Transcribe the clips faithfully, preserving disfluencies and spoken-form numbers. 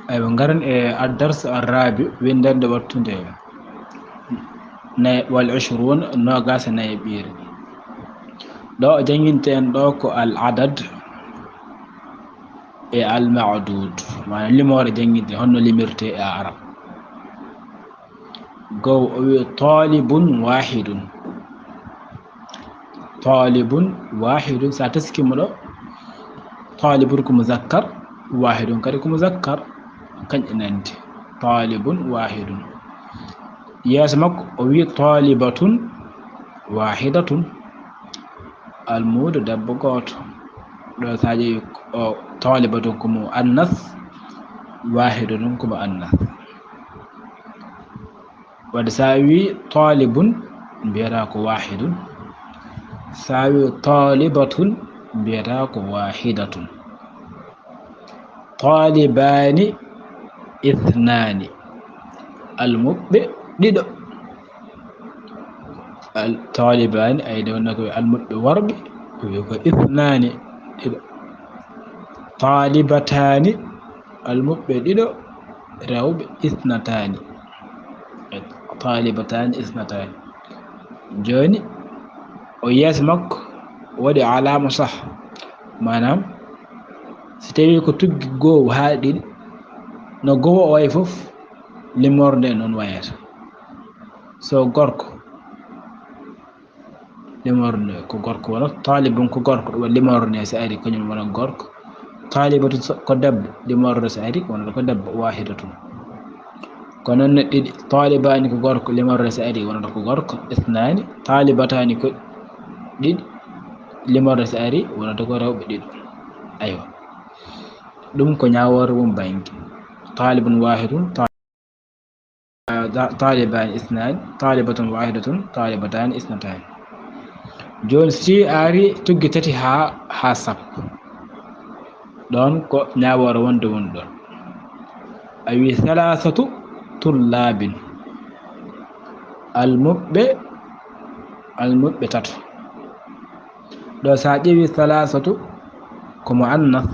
Aywa, ngaren e addars arrabi, winndannde wattunde nay-, wal ishrun, noogaas e nayaɓiire. Ɗo o jannginte en ɗo ko al adad e al ma'dud, maanaam limoore jannginte, honno limirte e arab. Gow o wi talibun wahidun. Talibun wahidun, sa taskima ɗo, talibun ko muzakkar, wahidun kadi ko muzakkar, kañƴe nandi. Talibun wahidun. Yeeso makko o wi talibatun wahidatun. Almuudo debbo gooto. Ɗo sa ƴeewi o talibatun ko mo annas, wahidatun ko mo annas. Wadde sa wi talibun, mbiyata ko wahidun. Sa wi talibatun, mbiyata ko wahidatun. Talibani ithnani. Almuɓɓe ɗiɗo. Al-, talibani, ay, nde wonno ko almuɓɓe worɓe, ko wi ko ithnani, ɗiɗo. Talibatani, almuɓɓe ɗiɗo, rewɓe, ithnatani. Talibatani, ithnatani. Jooni, o yeeso makko waɗi alama sah. Maanaam, si tawi ko tuggi goo haa ɗiɗi, no goo o wayi fof, limoore nde noon wayata. So gorko, limoore nde ko gorko wonata, talibun ko gorko, ɗum waɗi limoore nde so ari, kañum wona gorko. Talibatun so, ko debbo, limoore nde so ari, wonata ko debbo, wahidatun. Ko noon ne ɗiɗi, talibani ko gorko, limoore nde so ari, wonata ko gorko, ithnani, talibatani ko ɗiɗi, limoore nde so ari, wonata ko rewɓe ɗiɗo. Aywa. Ɗum ko ñaawoore mum bannge. Talibun wahidun, ta-, ta-, talibani isnani, talibatun wahidatun, talibatani isnatani. Jooni, si a ari tuggi tati haa, haa sappo, ɗoon ko ñaawoore wonde woni ɗoon. A wi salasatu tullabin, almuɓɓe, almuɓɓe tato. Ɗo, so a ƴeewi salasatu ko muannas,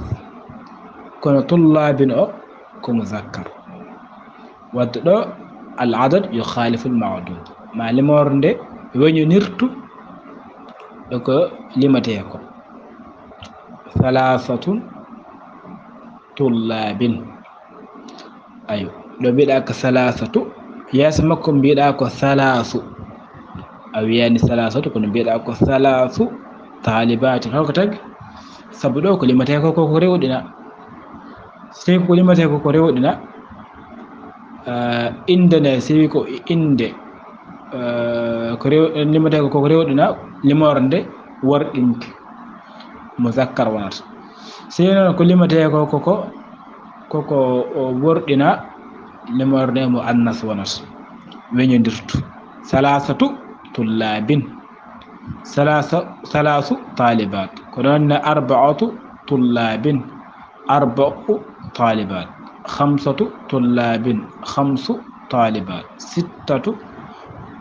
kono tullabin o ko muzakkar. Wadde ɗo, al adad yukhalifu al ma'dud. Ma limoore nde weñonirtu e ko limetee ko. Salasatun tullabin. Ayo, ɗo mbiɗa ko salasatu. Yeeso makko mbiɗa ko salasu. A wiyani salasatu, kono mbiɗa ko salasu talibati. Hol ko tagi? Sabu ɗo ko limetee ko, ko, ko rewɗina. So tawi ko limetee ko, ko rewɗina, eh, innde nde, so tawi ko innde, eh, ko rew-, limetee ko, ko rewɗina, limoore nde worɗinki. Muzakkar wonata. So tawi noon ko limetee ko, ko, ko, ko, ko o worɗina, limoore nde muannas wonata. Weñondirtu. Salasatu tullabin. Salasa, salasu talibat. Ko noon ne arba'atu tullabin. Arba'u talibat. Khamsatu tullabin. Khamsu talibat. Sittatu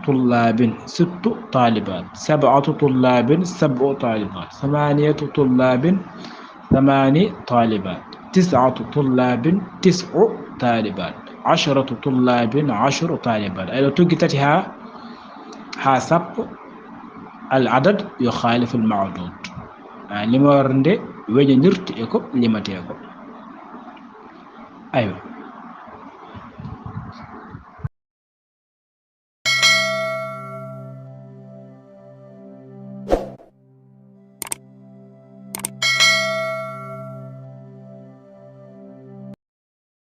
tullabin. Sittu talibat. Sab'atu tullabin. Sab'u talibat. Thamaniyatu tullabin. Thamani talibat. Tis'atu tullabin. Tis'u talibat. Asharatu tullabin. Ashru talibat. Ay ɗo tuggi tati haa, haa sappo. Al adad yukhalifu al ma'dud. A, limoore nde weñondirtu e ko limetee ko. Aywa.